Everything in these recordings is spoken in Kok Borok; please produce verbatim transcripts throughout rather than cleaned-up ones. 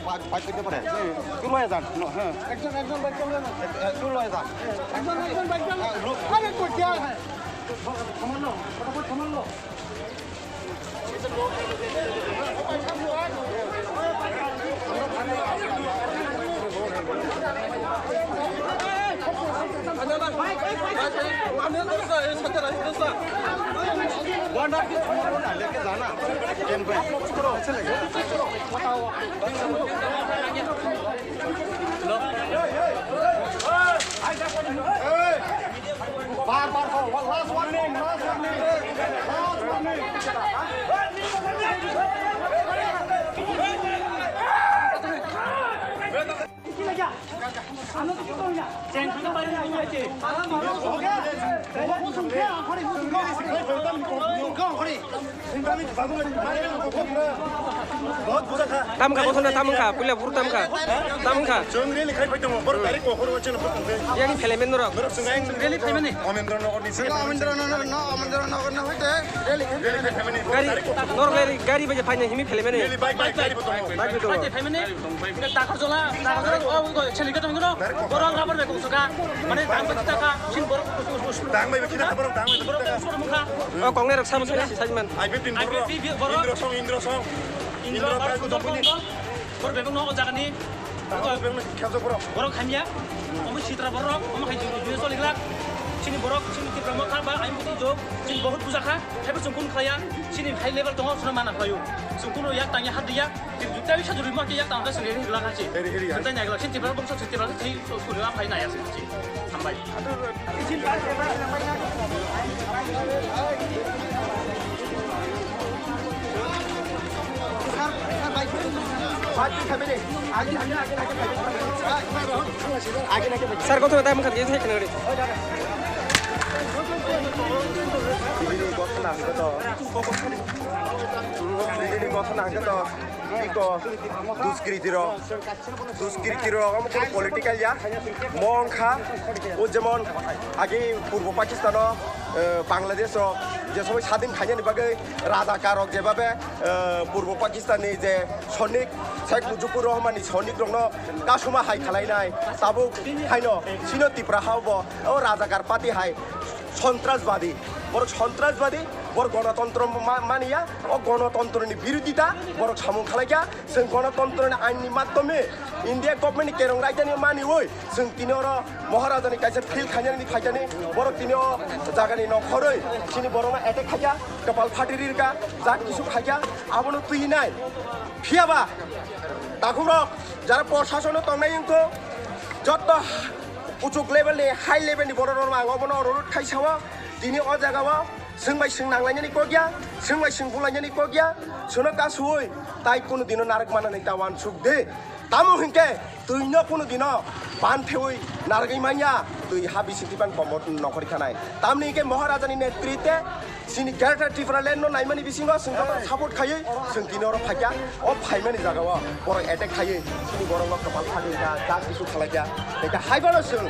Bike, bike করতে পারে। তুলো হয়ে যান। হ্যাঁ। একজন, একজন বাইক চালান। এ, এ, তুলো হয়ে যান। একজন, একজন বাইক চালান। হ্যাঁ, লোক। আরে, কই, কে আছে? সামান্য, ফটাফট সামান্য। বার বার কও, last warning, last warning, last warning। Tamkha, bothon na tamkha, puila phuru tamkha. Tamkha. Chwng rally khai phai tongo, borok direct kokoro o chwngno phai tongkhe. Yang phelemen norok. Norok chwng yang rally phaimani. Amendra Nagar ni se. Amendra Nagar no, Amendra Nagar no hoite rally khai. Rally khai phaimani. Gari, norok gari, gari bai phaina himi phelemen. Rally bike, bike, gari bo tongo. Bike bo tongo. Bike phaimani. Dakar jola, dakar jola, o, o, cheli ka tong no. Borok rubber bag kong suka. Mane dang bai kita ka, sin borok. Dang bai kita borok, dang bai kita. Borok kong suka mukha. O kong ne rok sam sini si sajman. I fifteen borok. Indra song, Indra song. Indra bai kudo puni. Borok bebak no o jaga ni. Borok hamya. Omo sitra borok, omo hai jodi jodi choli glak. Chini borok, chini Tipra Motha ba, aim buti jok, chini bahut bujakha. Haibo chwng kun khlaiya, chini high level tongo, chwngno mana khlaio. Chwng kuno yak tangya hat diya, chini jutai sa juri ma ke yak tangya chini ri glak hachi. Eri, eri, eri. Jutai nai glak, chini Tipra bongso, chini Tipra chini so, so, so, phai nai ase hachi. Hambai. Sir, sir, bike. Sir, kotho time khat ge sai khna ri. Bini gotho nang khe to. Bini gotho nang khe to. Iko duskriti rok. Duskriti rok omo kono political ya. Mo wngkha o jemon age Purbo Pakistan o, eh, Bangladesh rok je somoi sadin khainani bagwi razakar rok jebabe, eh, Purbo Pakistan ni je sonik Sheikh Mujibur Rahman ni sonik rokno kasuma hai khalainai tabuk haino sino Tipra hao bo o razakar party hai sontrasbadi, borok sontrasbadi, borok gonotontro ma-, maniya, o gonotontroni birodita borok samung khalaikha, chwng gonotontroni ainni matome India government ni kerong raidani maniwi, chwng tini oro Maharajani kaisa field khainani phaikani, borok tini o jagani nokhorwi chini borokno attack khaikha, kwpal phati rirkha, jak kisu khaikha, abono twi nai. Phiyaba takhukrok jara prosasono tongnai wngkho, jotto kuchuk level ni, high level ni borok rok ang obono ororot khai sao. Tini o jaga o swng bai swng nanglainani kok ya, swng bai swng bulainani kok ya, sono kasui tai kunu dino narwk manani ta wansuk de. Tamo hinkhe twino kunu dino ban thewi narwgwi manya, twi ha bising tipan komor nokhori khanai. Tamni hinkhe Maharajani netritwe chini Greater Tripura Land no naimani bisingo chwng joto support khaiwi chwng tini oro phaikha. O phaimani jagao borok attack khaiwi chini borokno kwpal phagwi kha, jak kisu khalaikha. Tei khe haiphano chwng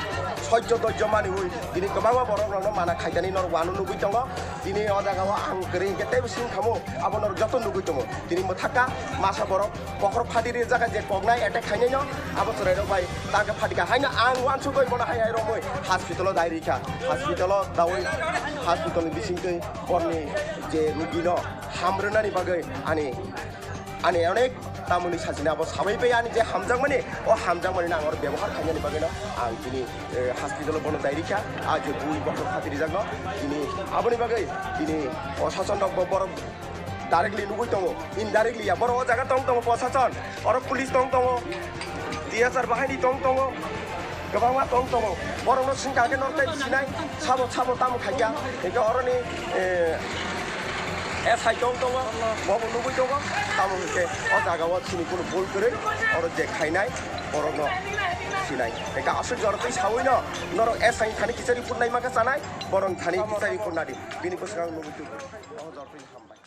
soijo doijo maniwi tini kwbangma borok rokno mana khaitani norok wano nugwi tongo. Tini o jagao ang kwrwi hinkhe teibo sing khamu, abo norok joto nugwi tongo. Tini mwthakha masa borok bokhorok phati rijak je koknai attack khainaino abo chwrairok bai ta khe phatikha. Haino ang wansugwi bono hai hai romwi hospital-o dai rikha. Hospital-o daui hospital-ni bisingtwi borni je rugino hamrwnani bagwi ani, ani onek tamoni sajini abo sabai bai ani je hamjakmani, o hamjakmani ang oro bebohar khainani bagwino ang tini, eh, hospital-o bono dai rikha. A je bui bokhorok phati rijakno tini aboni bagwi tini prosason rok bo borok directly nugwi tongo, indirectly ya. Borok o jaga tong tongo, prosason, oro police tong tongo, T S R bahai ni tong tongo, kwbangma tong tongo. Borokno swngkha khe norok tei sinai, sabo, sabo tamo khaikha. Hinkhe oroni, eh, S I tong tongo, bobo nugwi tongo, tamo hwnkhe o jaga o chini kunu bul kwrwi, oro je khainai, borokno sinai. Eka aswk jora twi sawi no, norok S I thani kisa report nai maka chanai, borok thani kisa report nadi, bini bwskango nugwi tongo. O jora twi hambai.